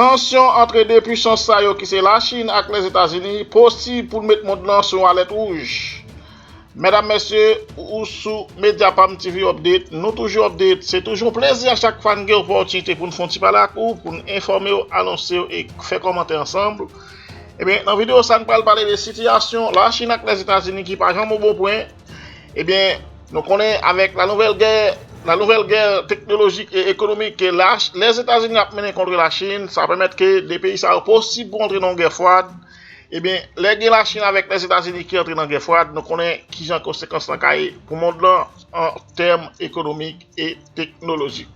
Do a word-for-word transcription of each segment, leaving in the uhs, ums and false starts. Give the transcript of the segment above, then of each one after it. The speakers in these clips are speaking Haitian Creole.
Tansyon antre de pwisans sa yo ki se Lachin ak Lèzetazini posib pou l met mond lan sou yon alèt wouj. Medam, mesye, ou sou Mediapam T V Update, nou toujou update. Se toujou yon plezi a chak fwa n gen opòtinite pou n fè yon ti pale ak ou, pou n enfòme w, anonse w e fè kòmantè ansanm. Ebyen, nan videyo sa, n pral pale de sitiyasyon Lachin ak Lèzetazini ki pa janm yon bon pwen. Ebyen, nou konnen avèk la nouvèl gè, la nouvèl gè teknolojik e ekonomik ke Lèzetazini ap mennen kont Lachin, sa pèmèt ke de peyi sa yo posib pou antre nan yon gè fwad. Ebyen, lè gen Lachin avèk Lèzetazini ki antre nan gè fwad, nou konnen kijan konsekans lan ka ye pou mond lan an tèm ekonomik e teknolojik.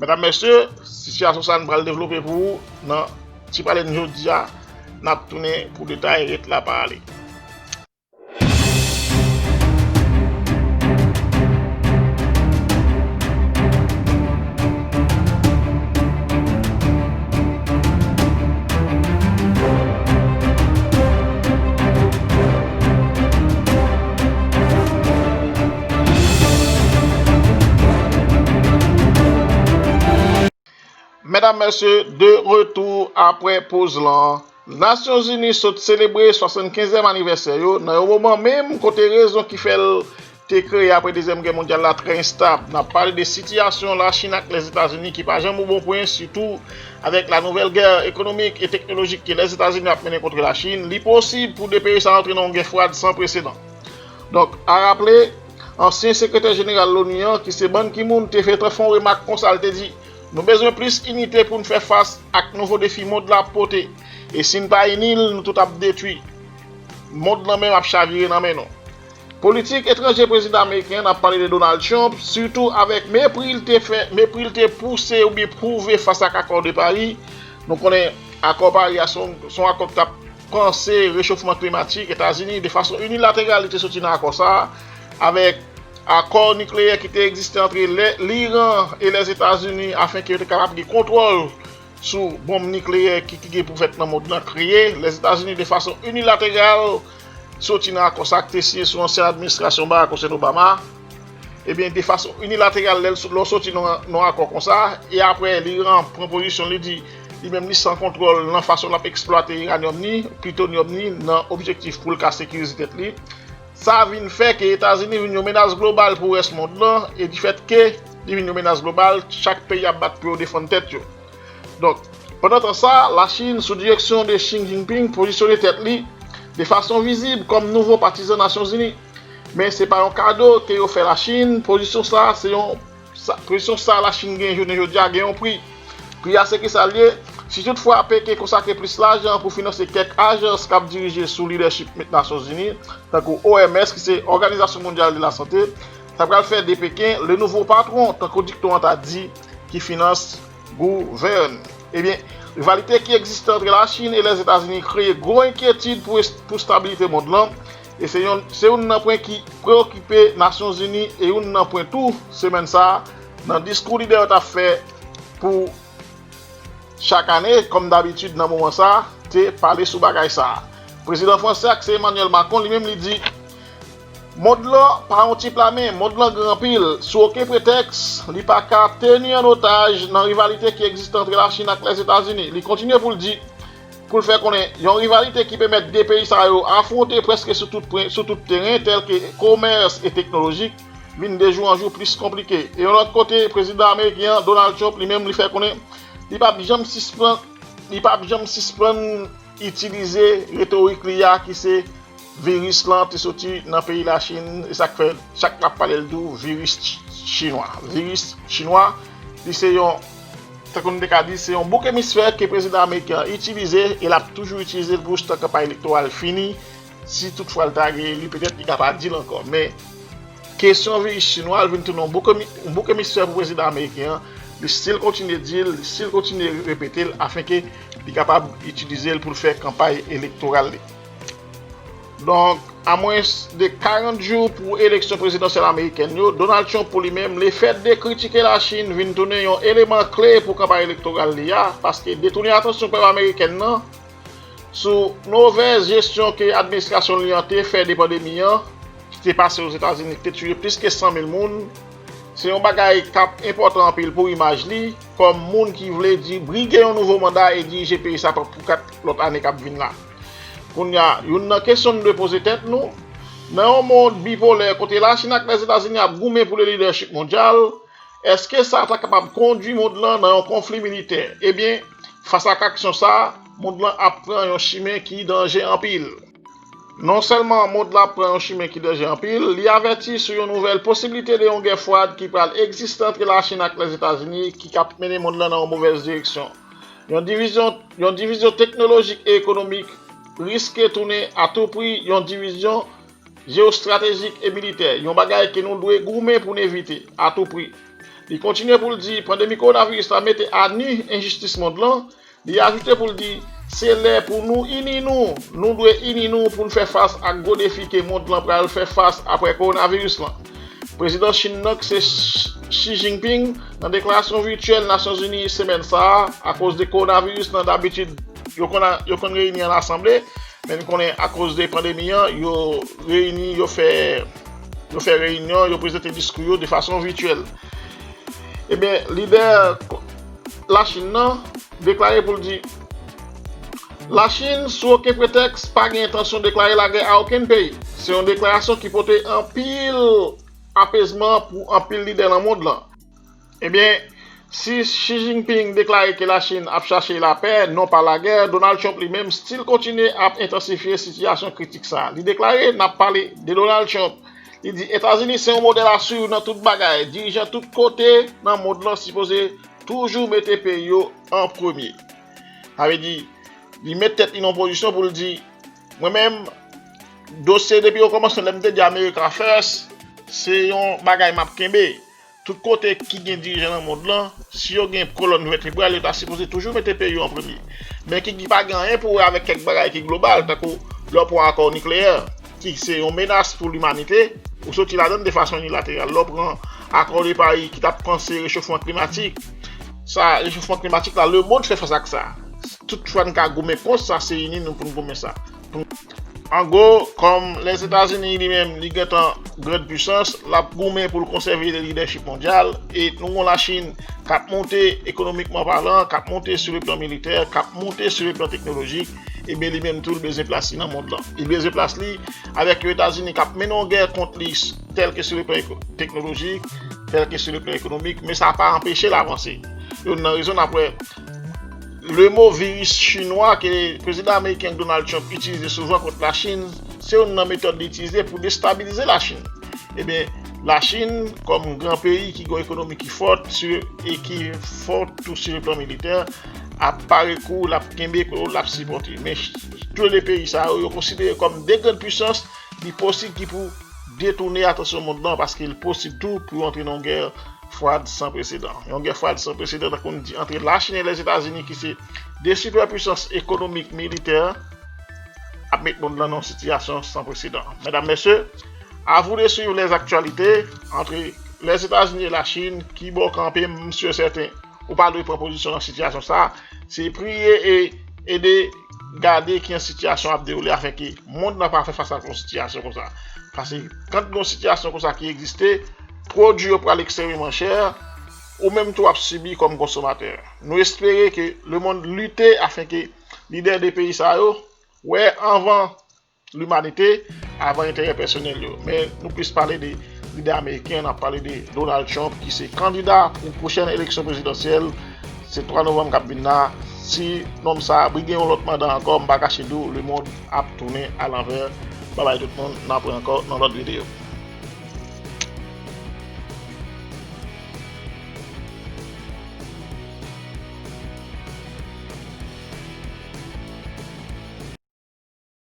Medam, mesye, sitiyasyon sa a n pral devlope pou ou nan ti pale n jodi a. N ap tounen pou detay, ret la, pa ale. Medam, mesye, de retou apre poz lan, Nasyonzini sot selebre swasannkenzyèm anivèsè yo nan yon moman menm kote rezon ki fè l te kreye apre Dezyèm Gè Mondyal la trè enstab. N ap pale de sitiyasyon Lachin ak Lèzetazini ki pa janm yon bon pwen, sitou avèk la nouvèl gè ekonomik e teknolojik ke Lèzetazini ap mennen kont Lachin. Li posib pou de peyi sa yo antre nan yon gè fwad san presedan. Donk, a raple, ansyen sekretè jeneral Loni an, ki se Ban Ki-moon, te fè, te fè yon remak konsa, l te di, nou bezwen plis inite pou n fè fas ak nouvo defi mond la ap pote. E si n pa ini l, nou tout ap detwi. Mond lan menm ap chavire nan men nou. Politik etranje prezidan ameriken an, n ap pale de Donald Trump, sitou avèk mepri l te fè, mepri l te pouse oubyen pwouve fas ak akò de Pari. Nou konnen akò Pari a se yon, se yon akò ki t ap panse rechofman klimatik. Etazini, de fason inilateral, li te soti nan akò sa a, avèk akò nikleyè ki te egziste antre lè, Liran e Lèzetazini, afenke yo te kapab gen kontwòl sou bonm nikleyè ki, ki gen pou fèt nan mond lan, kreye. Lèzetazini, de fason inilateral, soti nan akò sa a ki te siyen sou ansyen administrasyon Barack Hussein Obama. Ebyen, de fason inilateral, lè l so-, lè w soti nan, nan akò konsa, e apre Liran pran pozisyon, li di, li menm li san kontwòl nan fason l ap eksplwate iranyòm ni, plitonyòm ni, nan objektif pou l ka sekirize tèt li. Sa vin fè ke Etazini vin yon menas global pou rès mond lan, e difèt ke li vin yon menas global, chak peyi ap bat pou yo defann tèt yo. Donk, pandan tan sa, Lachin, sou direksyon de Xi Jinping, pozisyone tèt li de fason vizib kòm nouvo patizan Nasyonzini. Men se pa yon kado ke yo fè Lachin, pozisyon sa a se yon, sa, pozisyon sa a Lachin gen jounen jodi a gen yon pri. Pri a se kisa l ye? Si toutfwa Peken konsakre plis lajan pou finanse kèk ajans k ap dirije sou lidèchip Nasyonzini, tankou O M S, ki se Òganizasyon Mondyal de Lasante, sa pral fè de Peken le nouveau patron, tankou dikton an ta di, ki finans gouvèn. Ebyen, rivalite ki egziste antre Lachin e Lèzetazini kreye gwo enkyetid pou, pou stabilite mond lan, e se yon, se youn nan pwen ki preyokipe Nasyonzini, e youn nan pwen tou, semèn sa a, nan diskou lidè yo t ap fè pou chak ane, kòm dabitid nan moman sa a, te pale sou bagay sa a. Prezidan fransè a, ki se Emmanuel Macron, li menm li di, mond lan pa yon ti pla men, mond lan gran anpil. Sou okenn pretèks, li pa ka teni an otaj nan rivalite ki egziste antre Lachin ak Lèzetazini. Li kontinye pou l di, pou l fè konnen yon rivalite ki pèmèt de peyi sa yo afwonte prèske sou tout pwen, sou tout teren, tèl ke komès e teknolojik, vin de jou an jou plis konplike. E yon lòt kote, prezidan ameriken an, Donald Trump, li menm, li fè konnen li p ap janm sispann, li p ap janm sispann itilize retorik li a, ki se viris lan te soti nan peyi Lachin, e sa k fè chak l ap pale l di w viris ch-, chinwa. Viris chinwa, li se yon, tankou nou te ka di, se yon bouk emisfè ke prezidan ameriken an itilize, e l ap toujou itilize l pou jistan kanpay elektoral fini, si toutfwa l ta reeli, petèt li ka pa di l ankò. Men, kesyon viris chinwa, l vin tounen yon bouk emi-, yon bouk emisfè pou prezidan ameriken an. Li still kontinye di l, li still kontinye repete l, afenke li kapab itilize l pou l fè kanpay elektoral li. Donk, a mwens de karant jou pou eleksyon prezidansyèl amerikèn yo, Donald Trump, pou li menm, lefèt de kritike Lachin vin tounen yon eleman kle pou kanpay elektoral li a, paske detounen atansyon pèp amerikèn nan sou movèz jesyon ke administrasyon li an te fè de pandemi an, ki te pase Ozetazini, ki te tiye plis ke san mil moun, se yon bagay k ap enpòtan anpil pou imaj li, kòm moun ki vle di brige yon nouvo manda e dirije peyi sa pou kat lòt ane k ap vin la. Kounye a, youn nan kesyon n dwe poze tèt nou, nan yon mond bipolè kote Lachin ak Lèzetazini ap goumen pou le lidèchip mondyal, èske sa ta kapab kondui mond lan nan yon konfli militè? Ebyen, fas ak aksyon sa a, mond lan ap pran yon chimen ki danje anpil. Non sèlman mond la ap pran yon chimen ki danje anpil, li avèti sou yon nouvèl posiblite de yon gè fwad ki pral egziste antre Lachin ak Lèzetazini ki kap mennen mond lan nan yon movèz direksyon. Yon divizyon, yon divizyon teknolojik e ekonomik riske tounen atoupri yon divizyon jewestratejik e militè, yon bagay ke nou dwe goumen pou n evite atoupri. Li kontinye pou l di, pandemi kowonaviris la mete a ni enjistis mond lan. Li ajoute pou l di, se lè pou nou ini nou. Nou dwe ini nou pou n fè fas ak gwo defi ke mond lan pral fè fas apre kowonaviris lan. Prezidan Chin nan, ki se Xi Jinping, nan deklarasyon vityèl Nasyonzini semèn sa a, akoz de kowonaviris lan, dabitid, yo konn, yo konn reyini an asanble, men n konnen akoz de pandemi an, yo reyini, yo fè, yo fè reyinyon, yo prezante diskou yo de fason vityèl. Ebyen, lidè Lachin nan deklare pou l di, Lachin, sou okenn pretèks, pa gen entansyon deklare lagè a okenn peyi. Se yon deklarasyon ki pote anpil apezman pou anpil lidè nan mond lan. Ebyen, si Xi Jinping deklare ke Lachin ap chache lapè, non pa lagè, Donald Trump li menm still kontinye ap entansifye sitiyasyon kritik sa a. Li deklare, n ap pale de Donald Trump, li di, Etazini se yon modèl a swiv nan tout bagay. Dirijan tout kote nan mond lan sipoze toujou mete peyi yo an premye. Sa vle di, li met tèt li nan pozisyon pou l di, mwen menm, dosye depi okòmansman, lè m te di America First, se yon bagay m ap kenbe. Tout kote ki gen dirijan nan mond lan, si yo gen kolòn vètebral, yo ta sipoze toujou mete peyi yo an premye. Men ki, ki pa gen anyen pou wè avèk kèk bagay ki global, tankou lè w pran akò nikleyè, ki se yon menas pou limanite, ou soti ladan l de fason inilateral. Lè w pran akò de Pari ki t ap panse rechofman klimatik, sa, rechofman klimatik la, lemonn fè fas ak sa. Tout fwa n ka goumen kont sa, se ini nou pou n goumen sa. An gwo, kòm Lèzetazini li menm, li gentan grande puissance, l ap goumen pou l konsève lidèchip mondyal, e nou gon Lachin k ap monte ekonomikman palan, k ap monte sou le plan militè, k ap monte sou le plan teknolojik, ebyen li menm tou, l bezwen plas li nan mond lan. Li bezwen plas li avèk yon Etazini k ap mennen yon gè kont li, tèlke sou le plan eko-, teknolojik, tèlke sou le plan ekonomik, men sa pa anpeche l avanse. Youn nan rezon n ap wè le mo viris chinwa ke prezidan ameriken Donald Trump itilize souvan kont Lachin, se youn nan metòd li itilize pou destabilize Lachin. Ebyen, Lachin, kòm gran peyi ki gen yon ekonomi ki fòt, e ki fòt tou sou le plan militè, ap pare kou, l ap kenbe kou, l ap sipòte. Men, tou le de peyi sa yo, yo konsidere kòm de grann pisans, li posib ki pou detounen atansyon mond lan, paske li posib tou pou yo antre nan yon gè fwad san presedan. Yon gè fwad san presedan, tankou n di, antre Lachin e Lèzetazini, ki se de sipèpisans ekonomik, militè, ap met mond lan nan yon sitiyasyon san presedan. Medam, mesye, à vous de suivre les actualités entre les États-Unis et la Chine, ki bò w kanpe, m si e sèten, ou pa dwe pran pozisyon nan sitiyasyon sa. Se priye e ede gade kijan sitiyasyon ap dewoule afenke mond lan pa fè fas ak yon sitiyasyon konsa. Paske kan gen yon sitiyasyon konsa ki egziste, pwodui yo pral ekstrèmeman chè, ou menm tou w ap sibi kòm konsomatè. Nou espere ke lemonn lite afenke lidè de peyi sa yo wè anvan limanite, avan enterè pèsonèl yo. Men nou plis pale de lidè ameriken, n ap pale de Donald Trump, ki se kandida pou pwochèn eleksyon prezidansyèl, se twa novanm k ap vin la. Si nonm sa a brige yon lòt manda ankò, m pa kache di w, lemonn ap tounen alanvè. Babay tout moun, n ap wè ankò nan lòt videyo.